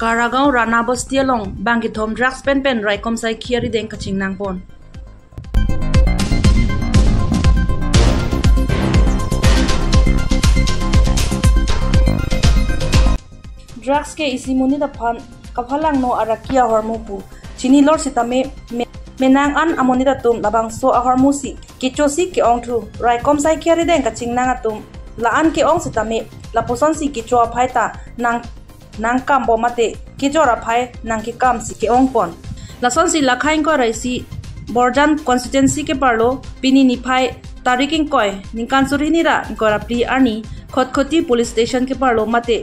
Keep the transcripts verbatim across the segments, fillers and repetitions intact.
Karagaon Rana Basti along bangkethom drugs penpen raikom saikhi arideng kachingnangpon. Drugs ke isi monit aphan kaphalangno araki ahormu pu chinilor sitame me-, menang an amonit atum labangso ahormu si kechosi ke-ongthu, raikom saikhi arideng kachingnang atum la-an ke-ong sitame lapusonsi kecho aphai ta nang nangkampo mate kejor aphai nangkekamsi ke-ongpon. Lasonsi lakhai ingkoi ra isi Borjan constituency keparlo pini niphai tarik ingkoi ningkan suri hini ra ingkoi ra phli arni Khatkhati police station keparlo mate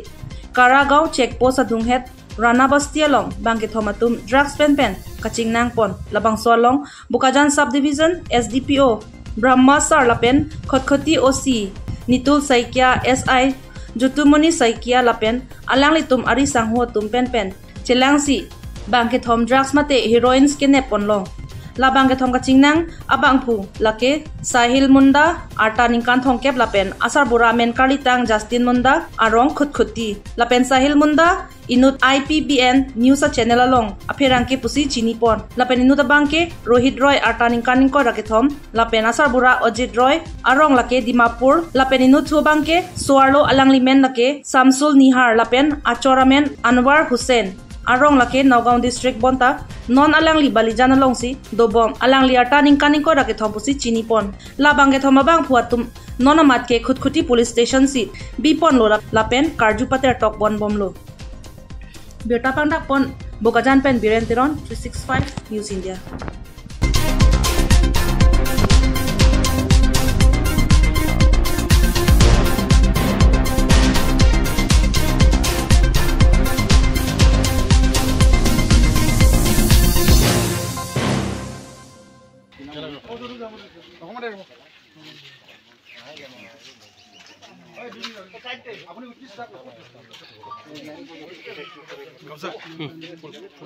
Karagaon check post adunghet Rana Basti along bangkethom atum drugs penpen kachingnangpon. Labangso along Bokajan Subdivision S D P O Brahma Sar lapen Khatkhati O C Nitul Saikia, S I Jutumoni Saikia lapen alanglitum ari sangho atum penpen chelangsi bangkethom drugs mate heroines kenepponlo. La bangkethom kachingnang abangphu lake Sahil Munda, arta ningkan thomkep lapen asarbura amen karlitang Justin Munda, arong Khatkhati. Lapen Sahil Munda inut I P B N news a channel along apherangke pusi chinipon. Lapen inut abangke Rohit Roy, arta ningkan ingkoi ra kethom, lapen asarbura Ajit Roy, arong lake Dimapur, lapen inut thu abangke so-arlo, alangli men lake Samsul Nihar lapen achor amen Anwar Hussain, arong lake Nagaon district bonta non alangli Balijan alongsi dobom. Alangli arta ningkan ingkoi ra kethom pusi chinipon. La bangkethom abangphu atum non amat ke Khatkhati police station si biponlo lap-, lapen karju pater tokbon bomlo. Birta pangdakpon Bokajan pen Biren Teron, three six five News India.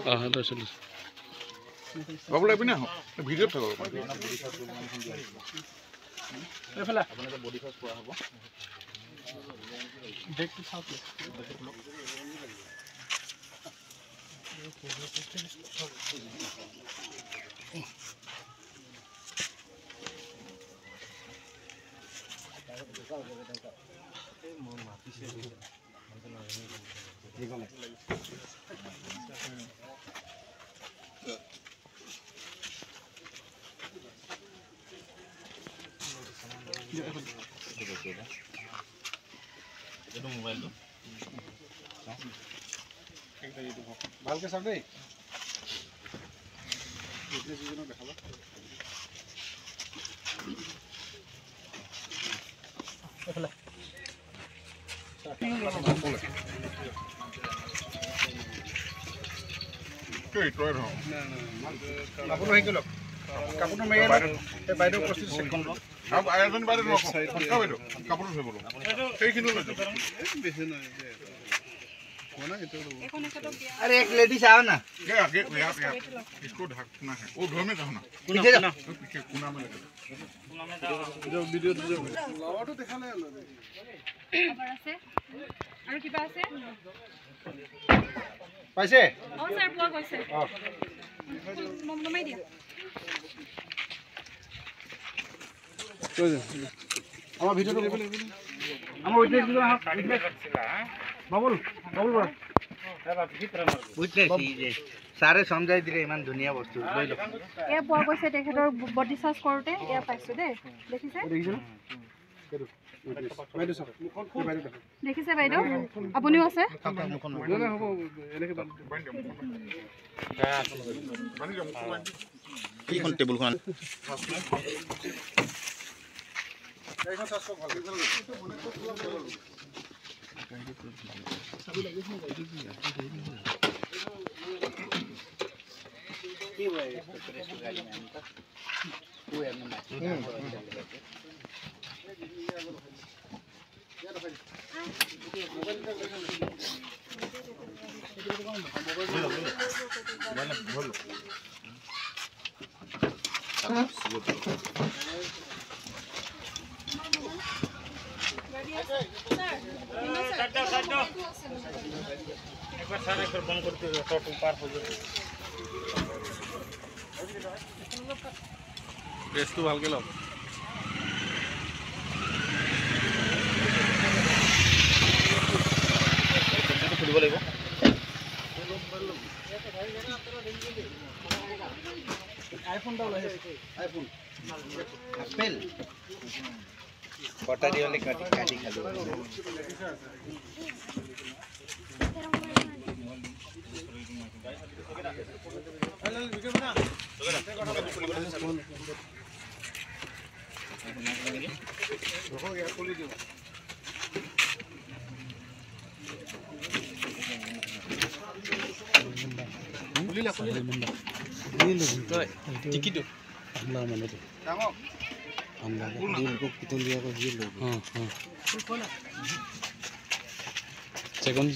আহ, লৈছো, লৈছো। বাবু, এইপিনে আহক। ভিডিঅ'ত থাকক। এইফালে। বেগটো চাওক। এইটো মোবাইলটো। ভালকে চাওক দেই। কিয় এইটো আৰু? কাপোৰ হেৰি কৰি লওক। কাপোৰটো মেৰিয়াই লওক। এই বাইদেউ উপস্থিত চেকখন লওক। আৰু এজন বাইদেউ লওক। কাপোৰ বাইদেউ। কাপোৰটো থৈ গ'লো। সেইখিনি লৈ যাওক। अरे एक लेडीज आओ ना। ये आगे, ये आगे, इसको ढकना है। वो घर में जाओ ना। पीछे जाओ। वो पीछे कोना में लगे। খবৰ আছে? আৰু কিবা আছে? পাইছে? অ, ছাৰ, পোৱা গৈছে। অ। নম-, নমাই দিয়া। আমাৰ ভিডিঅ'টো, আমাৰ উইটনেছ দুজন আহক, উইটনেছ। বাবুল, বাবুল বৰা। উইটনেছ, এই যে ছাৰে সমজাই দিলে ইমান ধুনীয়া বস্তু, লৈ লওক। এয়া পোৱা গৈছে তেখেতৰ ব-, বডি চাৰ্চ কৰোঁতে, এয়া পাইছোঁ দেই। দেখিছে? দেখিছে নে? এইটো, উইটনেছ। বাইদেউ চাওক, এই বাইদেউ দেখক। দেখিছে বাইদেউ? আপুনিও আছে? নাই, নাই, হ'ব, হ'ব, এনেকে বান্ধি দিয়ক। এইখন টেবুলখন আন। একবাৰ ছাৰ, একবাৰ বন্ধ কৰি দিয়ক, চৰ্ট পাৰ হৈ যাব। প্ৰেছটো ভালকে লওক। খুলিব লাগিব। আইফোন এটা ওলাইছে, আইফোন। আপেল। কটাৰী হ'লে কাটি, কাটি খালো। Tickito. Amla mane tu. Amla ko deal ko kitu liya ko ye lo. हाँ, हाँ। Second।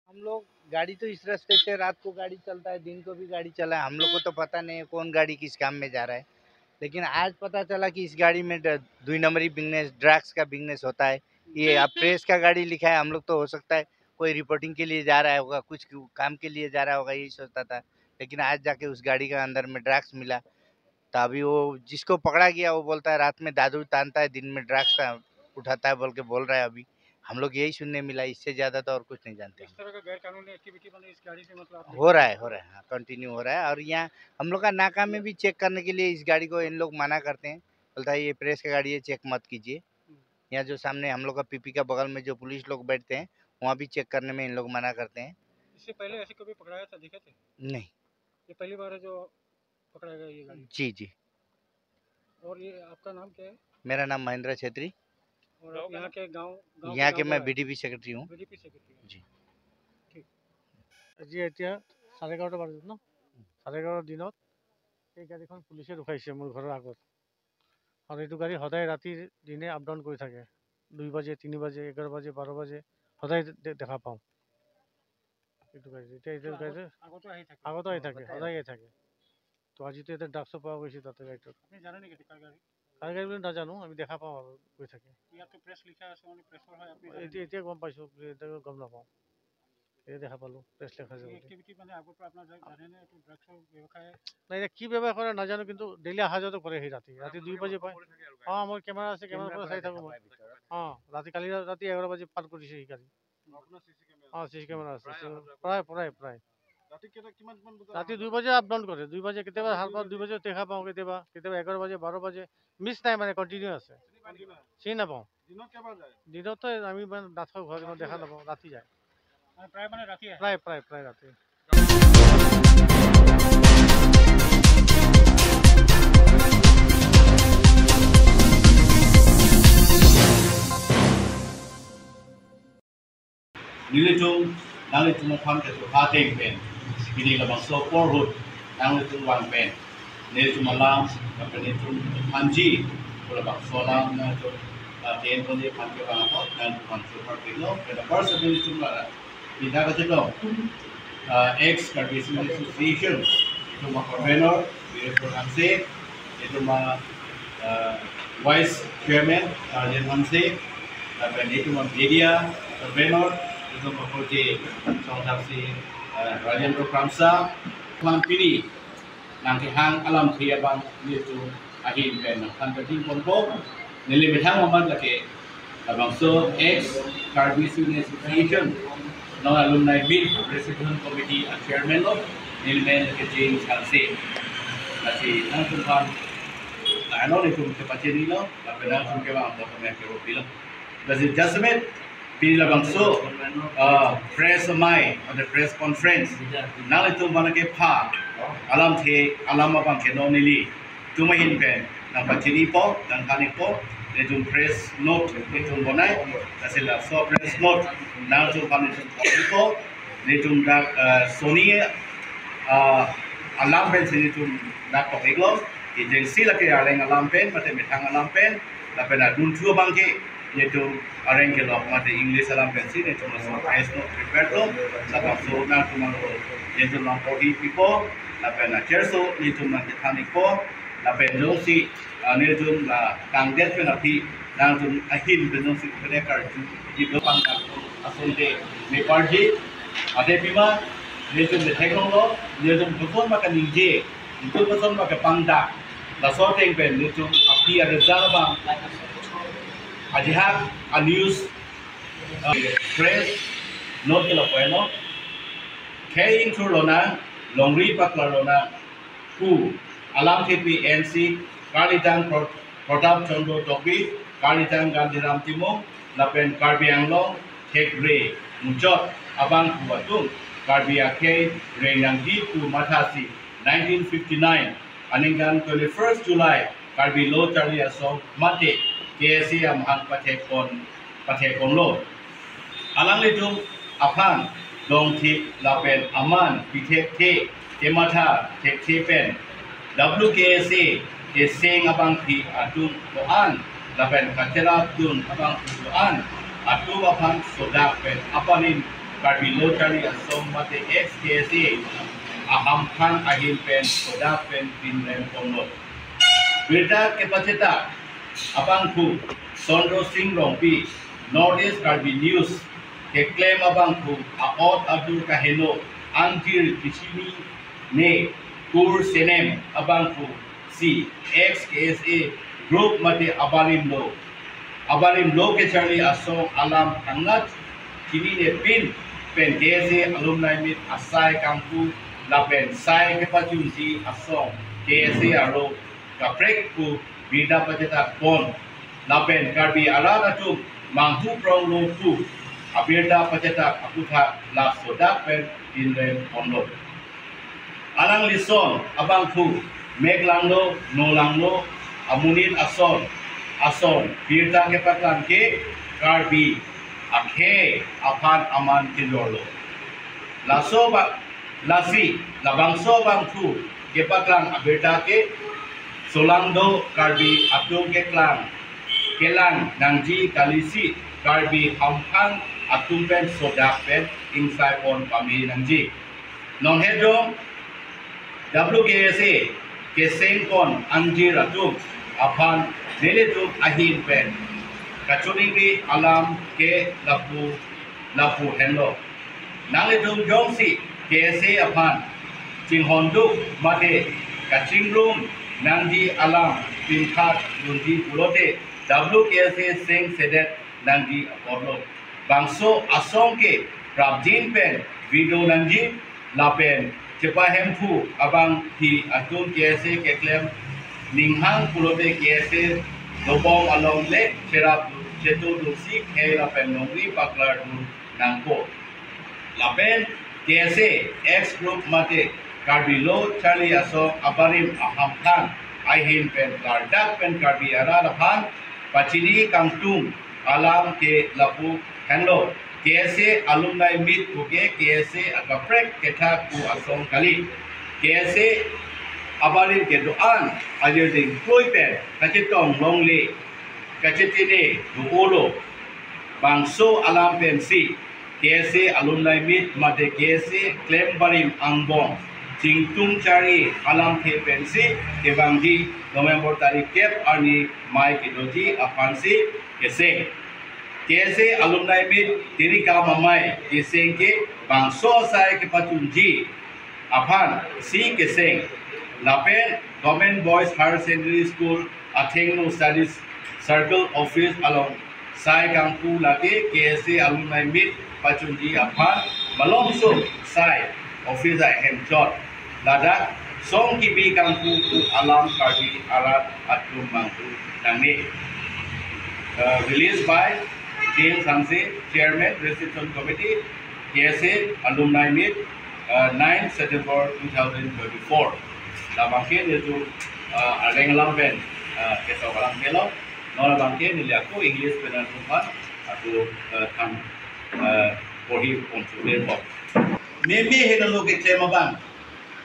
हम लोग गाड़ी तो इस रास्ते से रात को गाड़ी चलता है, दिन को भी गाड़ी चला है, हम लोग को तो पता नहीं है कौन गाड़ी किस काम में जा रहा है। लेकिन आज पता चला कि इस गाड़ी में ड-, दुई नंबरी बिजनेस, ड्रग्स का बिजनेस होता है। ये अब प्रेस का गाड़ी लिखा है, हम लोग तो हो सकता है कोई रिपोर्टिंग के लिए जा रहा होगा, कुछ काम के लिए जा रहा होगा, यही सोचता था। लेकिन आज जाके उस गाड़ी का अंदर में ड्रग्स मिला। तो अभी वो जिसको पकड़ा गया, वो बोलता है रात में दारू तानता है, दिन में ड्रग्स ता-, उठाता है बोल के बोल रहा है। अभी हम लोग यही सुनने मिला, इससे ज्यादा तो और कुछ नहीं जानते इस हम। तरह का गैर कानूनी एक्टिविटी, मतलब, इस गाड़ी से, मतलब, आप हो रहा है, हो रहा है, हाँ, कंटिन्यू हो रहा है। और यहाँ हम लोग का नाका में भी चेक करने के लिए इस गाड़ी को इन लोग मना करते हैं, बोलता है ये प्रेस का गाड़ी है, चेक मत कीजिए। यहाँ जो सामने हम लोग का पीपी का बगल में जो पुलिस लोग बैठते हैं, वहाँ भी चेक करने में इन लोग मना करते हैं। इससे पहले ऐसे कभी पकड़ाया था, देखे थे? नहीं। ये पहली बार है जो पकड़ा गया ये गाड़ी? जी, जी। और ये आपका नाम क्या है? मेरा नाम महेंद्र छेत्री। और आप यहाँ के गाँव, गाँव के यहाँ के गाँव मैं का है? बीडीपी सेक्रेटरी हूँ। बीडीपी सेक्रेटरी है। जी। ठीक। আজি এতিয়া চাৰে এঘাৰটা বাজিছে ন? চাৰে এঘাৰটা দিনত এই গাড়ীখন পুলিচে ৰখাইছে মোৰ ঘৰৰ আগত। আৰু এইটো গাড়ী সদায় ৰাতি দিনে আপ ডাউন কৰি থাকে। দুই বাজে, তিনি বাজে, এঘাৰ বাজে, বাৰ বাজে, সদায় দে-, দেখা পাওঁ এইটো গাড়ী। এতিয়া এইটো গাড়ী আগতো আহি থাকে। আগতো আহি থাকে, সদায় আহি থাকে। তো আজিতো এটা ড্ৰাগছো পোৱা গৈছে তাতে গাড়ীটোত। আপুনি জানে নেকি এইটো কাৰ গাড়ী? কাৰ গাড়ী বুলি নাজানো, আমি দেখা পাওঁ আৰু গৈ থাকে। ইয়াততো প্ৰেছ লিখা আছে, মানে প্ৰেছৰ হয়, আপুনি জানে এতিয়া, নেকি? এতিয়া গম পাইছোঁ, এতিয়া গম নাপাওঁ। এই দেখা পালো, প্ৰেছ লিখা আছে এই বুলি। এক্টিভিটি মানে আগৰ পৰা আপোনাৰ জা-, জানে নে এইটো ড্ৰাগছৰ ব্যৱসায়? নাই, এতিয়া কি ব্যৱসায় কৰে নাজানো, কিন্তু ডেইলি অহা যোৱাটো কৰে সি ৰাতি। ৰাতি দুই বাজে পায়। অ, মোৰ কেমেৰা আছে, কেমেৰা পৰা চাই থাকো মই। অ, ৰাতি, কালি ৰাতি এঘাৰ বাজে পাৰ কৰিছে সি গাড়ী। আপোনাৰ চি চি কেমেৰা অ, আছে? চি চি কেমেৰা আছে। প্ৰায় অহা যোৱা কৰে? প্ৰায়, প্ৰায়, প্ৰায়। ৰাতি কেইটা, কিমান, কিমান বজাত ৰাতি অহা দুই যোৱা বাজে কৰে? আপ ডাউন কৰে। দুই বাজে, কেতিয়াবা সাৰ পাওঁ, দুই বাজে দেখা পাওঁ, কেতিয়াবা, কেতিয়াবা এঘাৰ বাজে, বাৰ বাজে। মিছ নাই মানে, কণ্টিনিউ আছে। কণ্টিনিউ আছে। চিনি নাপাওঁ। দিনত কেইবাৰ যায়? দিনতো আমি মানে নাথাকো ঘৰত, ইমান দেখা নাপাওঁ, ৰাতি যায়। মানে প্ৰায় মানে ৰাতি আহে? প্ৰায়, প্ৰায়, প্ৰায় ৰাতি। Nelitum, nanglitum aphan kedo ha ateng pen, pini labangso porhut, nanglitum vang pen, nelitum alam, lapen nelitum aphanji, pu labangso alam, nanglitum, uh, ten pon aphan kevang apot, nanglitum aphan chupar pilo, pen apar sa nelitum la, pita kachelo, uh, ex Karbi Students' Association, itum a convener, Birpur Hanse, itum a, uh, Vice Chairman, Arjen Hanse, lapen itum a media convener, itum a Kote Songthaksi, uh, Rajendra Kramsa, aphan pini nangkehang alamthe abang nelitum ahin pen nangthan kachingponpo, neli methang mamat lake labangso ex Karbi Students' Association non alumni meet president committee a chairman lo, neli men ke James Hanse. Lasi nangtum aphan, la ano nelitum kepachinilo, lapen nangtum kevang apot kami kero pilo. Lasi jasemet pini labangso, uh, press amei, or the press conference, nanglitum aphan kepha alamthe, alam abang ke non nelitum ahin pen nangpachinipo, nangthan-ikpo, nelitum press note nelitum bonai, lasi laso press note nangtum aphan nelitum pon-ikpo, nelitum dak, uh, soni, uh, alam pensi nelitum dak tok-iklo, agency lake areng alam pen, mate methang alam pen, lapen adunthu abang ke, nelitum areng kelok mate English alam pensi nelitum laso press note prepare lo, labangso nangtum aphan nelitum nangporhi pipo, lapen acherso nelitum nangkethan-ikpo, Lapen jongsi, ah, nelitum la kangdet pen aphi, nangtum ahin pen jongsi pen karju, ido pangdak asonte me parji, ade pima, nelitum le theklonglo, nelitum koson ma kaningje, nelitum koson ma kepangdak, laso ateng pen nelitum aphi arizal abang, ajihak a news, ah, press note ke lapu-an lo, khei ingthur lonang, longri paklar lonang, pu alamthepi N C, karlitang Pro-, Pratap Chandra Tokbi, karlitang Gandhiram Timung, lapen Karbi Anglong thekre muchot abangphu atum Karbi akhei reng nangji pu mathasi nineteen fifty-nine aningkan twenty-first July Karbi Lo Charli Asong mate K S A amahang pathekpon, pathekponlo. Alanglitum aphan dongthik lapen aman pithekthe kematha thekthe pen W K S A keseng abangpi atum do-an lapen kacherapdun abangpi do-an atum aphan sodak pen abarim Karbi Lo Charli Asong mate ex K S A ahamphang ahin pen sodak pen pinrem ponlo. Birta kepachetak abangphu Sondro Sing Rongpi, North East Karbi News, keklem abangphu a'ot adur kaheno angjir kechini ne kur senem abangphu si ex K S A group mate abarim lo, abarim Lo Charli Asong alam thangnat chinine pin pen K S A alumni meet asai kangpu lapen sai kepachunji asong K S A aro kaprek pu birta pachetak pon lapen Karbi arat atum manghu pronglo pu abirta pachetak aputhak la sodak pen pinrem ponlo. Alanglison abangphu meklanglo, nolanglo, amonit ason, ason birta kepaklang ke Karbi akhei aphan aman kinrorlo. Laso ba, lasi labangso abangphu kepaklang abirta ke solangdo Karbi atum keklang kelang nangji kalisi Karbi hamphang atum pen sodak pen ingsai pon pame nangji. Non hejong W K S A keseng pon angjir atum aphan nelitum ahin pen kachiningri alam ke lapu lapu henlo. Nanglitum jongsi K S A aphan chinghonduk mate kachingrum nangji alam pinthat dunji pulote W K S A seng sedet nangji apotlo. Bangso asong ke prapjin pen video nangji lapen chepahemphu abangpi atum K S A keklem ninghang pulote K S A dobom along le cherap chetu dusi khei lapen longri paklar dun nangpo. Lapen K S A ex group mate Karbi Lo Charli Asong abarim ahamphang ahin pen klardak pen Karbi arat aphan pachini kangtung alam ke lapu henlo. K S A alumni meet puke K S A akaprek kethak pu asong kali. K S A abarim kedo-an ajir ding kloi pen kachetong longle kachetine do-olo. Bangso alam pensi K S A alumni meet mate K S A klem barim angbong chingtum chari alamthe pensi kevangji November tarik kep arni mei kedoji aphansi keseng. K S A alumni meet tirikam amei keseng ke bangso asai kepachunji aphan si keseng. Lapen Government Boys Higher Secondary School athengno Studies Circle Office along sai kangpu lake K S A alumni meet pachunji aphan malomso sai office ahem chot ladak song kibi kangpu pu alam Karbi arat atum manghu nangne. Uh, released by James Hanse, Chairman, Reception Committee, K S A Alumni Meet, uh, ninth September two thousand twenty-four. Labangke nelitum, uh, areng alam pen, uh, ketok alam kelok. Non labangke neli ako English pen atum aphan, ako, uh, than, uh, porhi pon chuler pon. Meme henolo keklem abang.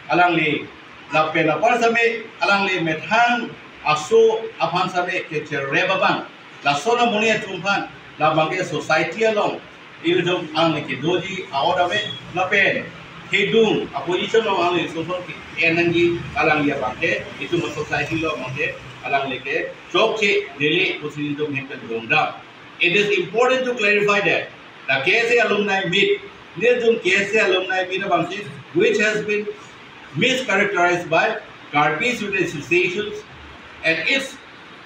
Alangli lapen apar same alangli methang aso aphan same kecherep abang. Lason amonit atum aphan labangke society along iljom alangli kedoji a-ot ave lapen Hedung, opposition along alang social ke-en nangji, alangli abangke, itum society along abangke, alangli ke chokche, neli pusi itum hempen dongdam. It is important to clarify that the K S A alumni meet, nelitum K S A alumni meet abangsi, which has been mischaracterized by Karbi Student Associations and its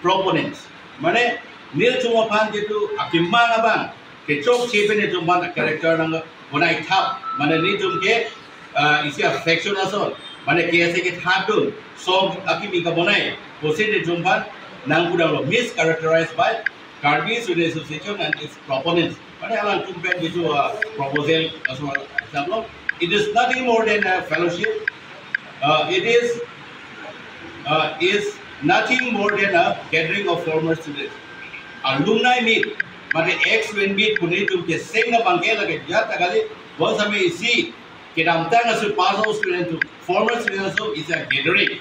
proponents. Mane, nelitum aphan jitu akemang abang, kechokche pen itum aphan character nang bonai thap. Mane nelitum ke, ah, isi a faction ason. Mane K S A ke thap dun. Song akimi kabonai. Pusi nelitum aphan nangpudamlo, mischaracterized by Karbi Student Association and its proponents. Mane alangtum pen jitu, ah, proposal ason, example, it is nothing more than a fellowship. Uh, it is, uh, is nothing more than a gathering of former students. Alumni meet, mane ex-student meet pu nelitum keseng abangke lake jat ta kali, bonsitame isi kedamtang aso pass out student atum, former student atum isi a gathering.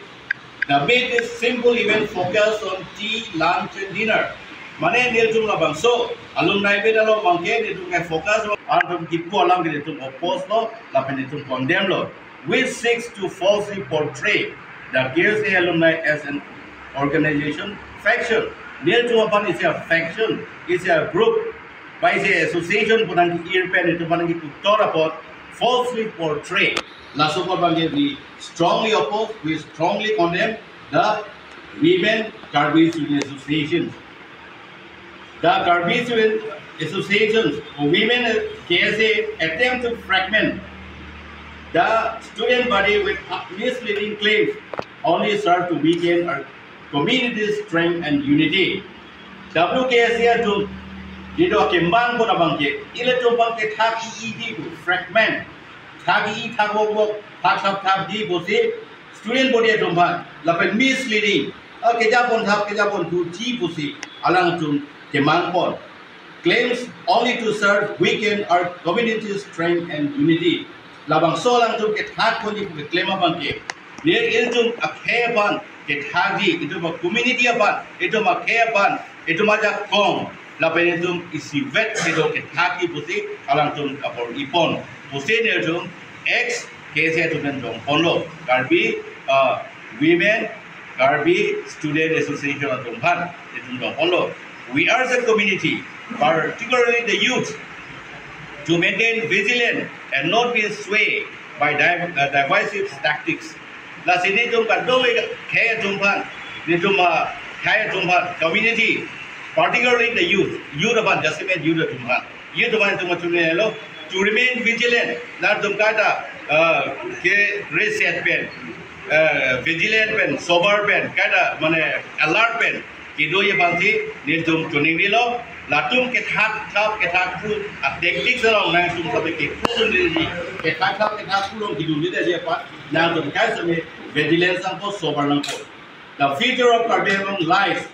The meet is simple event focused on tea, lunch and dinner. Mane nelitum labangso alumni meet along abangke nelitum ke focus lo, alangtum kipu alam ke nelitum oppose lo, lapen nelitum condemn lo, which seeks to falsely portray the K S A alumni as an organization faction. Nelitum aphan isi a faction, isi a group, ba isi a association pu nangke-ir pen itum aphan nangkeputhot apot falsely portray. Laso apot abangke we strongly oppose, we strongly condemn the Women Karbi Student Association. The Karbi Student Associations or Women K S A attempt to fragment the student body with misleading claims only serve to weaken our community's strength and unity. W K S A atum, jitu akemang pon abangke, ilitum abangke thak i-i di pu, fragment, thak i-i, thak wok wok, thak thap thap di pusi, student body atum aphan, lapen misleading, ah, kejapon thap, kejapon thuji pusi, alangtum kemang pon. Claims only to serve weaken our community's strength and unity. Labangso alangtum kethak ponji pu claim abangke, neli ilitum akhei aphan kethakji, itum a-community aphan, itum akhei aphan, itum ajakong, lapen itum isivet kedo kethakji pusi alangtum apor ipon. Pusi nelitum ex K S A atum pen dongponlo, Karbi, uh, Women Karbi Student Association atum aphan nelitum dongponlo. We urge the community, particularly the youth, to maintain vigilant and not be swayed by div-, uh, divisive tactics. Lasi nelitum kadokave akhei atum aphan, nelitum, uh, akhei atum aphan, community, particularly the youth, youth aphan, jasemet youth atum aphan, youth aphan nelitum achunelo, to remain vigilant, latum kaita, uh, ke reset pen, uh, vigilant pen, sober pen, kaita mane alert pen kedoji aphansi nelitum choningrilo. Latum kethak thap kethak phu a-tactics along nangtum sabi kekludunji, kethak thap kethak phu along kedunji aphan nangtum kaisame vigilance nangpo, sober nangpo. The future of Karbi Anglong lies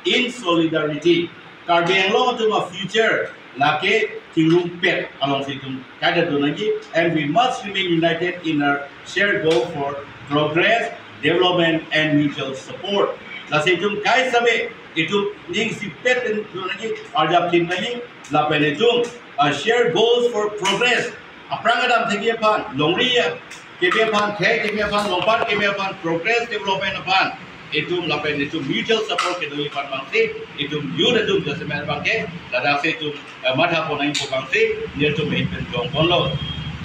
in solidarity. Karbi Anglong atum a-future lake chingrumpet alongsi itum kaita do nangji, and we must remain united in our shared goal for progress, development and mutual support. Lasi itum kaisame itum ning isipet do nangji, arjap thim nangji, lapen itum, uh, share goals for progress. Aphrang adam thekji aphan, longri keme aphan, khei keme aphan, longpat keme aphan, progress development aphan, itum lapen itum mutual support kedoji aphan abangsi, itum youth atum jasemet abangke, ladaksi itum, eh, matha pon nangji pu abangsi nelitum ahin pen dongponlo.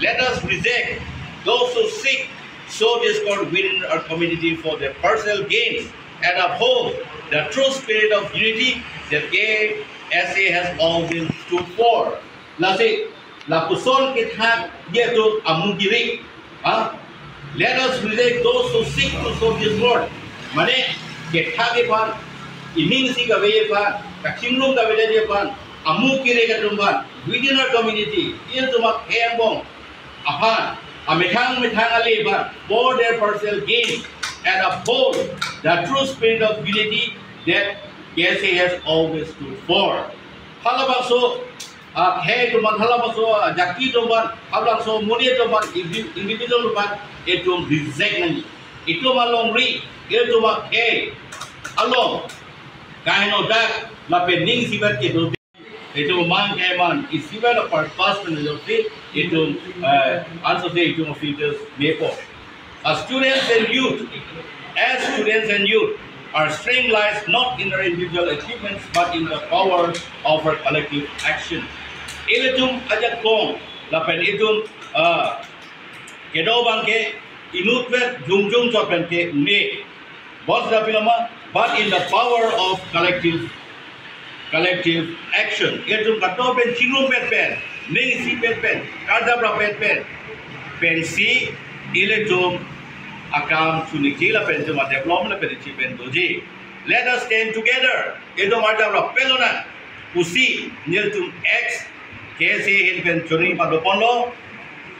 Let us reject those who seek sow discord within our community for their personal gains and uphold the true spirit of unity that K S A has always stood for. Lasi, lapuson kethakji atum amu kiri. Ha? Let us reject those who seek to sow discord. Mane, kethakji aphan, ining isi kaveji aphan, kachingrum kaveji aphan, amu kiri atum aphan, within our community, ilitum akhei angbong aphan, amethang methang ale aphan, for their personal gain, and uphold the true spirit of unity that K S A has always stood for. Halabangso, ah, khei atum aphan, halabangso, ah, jati atum aphan, halabangso monit atum aphan, indi-, individual atum aphan, itum reject nangji. Itum alongri, itum akhei along kaheno dak lapen ning isivet kedo Itum mang keman isiven apar pas pen ajoksi itum, eh, ansose itum officers mepo. As students and youth, as students and youth, our strength lies not in our individual achievements but in the power of our collective action. Ilitum ajakong lapen itum, ah, kedo abang ke inutvet jongjong chot pen ke ne. Bos da pilama, but in the power of collective, collective action. Itum kato pen chingrum pet pen, ning isi pet pen, karjap rap pet pen, pensi ilitum akam sunik ji lapen itum a-development lapen ichi pen doji. Let us stand together. Itum arjap rap pet lonang. Pusi nelitum ex K S A ahin pen choningri pado ponlo.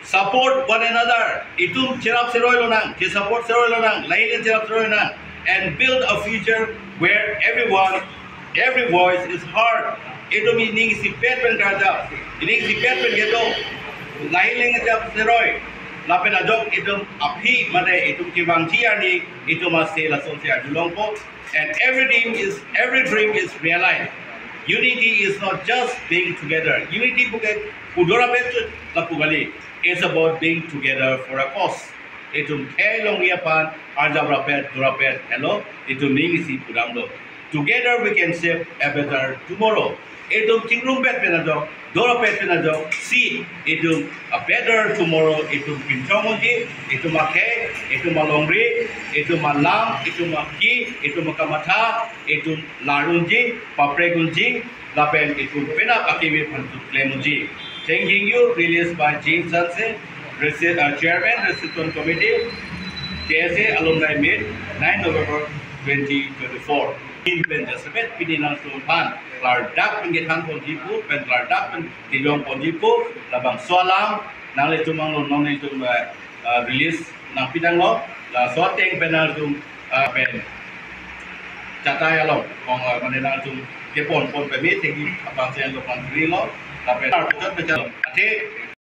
Support one another. Itum cherap seroi lonang, che-support seroi lonang, lahei cherap seroi lonang, and build a future where everyone, every voice is heard. Itum ining isi pet pen karjap, ining isi pet pen kedo, lahei cherap seroi, lapen ajok itum aphi mate itum kevangji arni itum ase lasonsi arjulongpo. And every dream is, every dream is realized. Unity is not just being together. Unity puke pu dora pet lapu kali. It's about being together for a cause. Itum khei longri aphan arjap rap pet, dora pet helo itum ning isi pudamlo. Together we can shape a better tomorrow. Itum chingrum pet pen ajok, dora pet pen ajoksi itum a better tomorrow itum pinchong unji, itum akhei, itum alongri, itum alam, itum aki, itum akamatha, itum lar unji, paprek unji, lapen itum penap akimi aphan itum klem unji. Thanking you, released by James Hanse, Resi-, uh, Chairman, Reception Committee, K S A Alumni Meet, nine November twenty twenty-four. Pin pen jasemet pini nangtum aphan klardak pen kethan ponji pu, pen klardak pen kejong ponji pu, labangso alam nanglitum angno nanglitum, eh, eh, release nangpi tanglo, laso ateng pen nangtum, eh, pen chatai along, kong, eh, mane nangtum kepon pon pemi, tengki apang sen lo pang kri lo, lapen arpachot pachalo. Athe,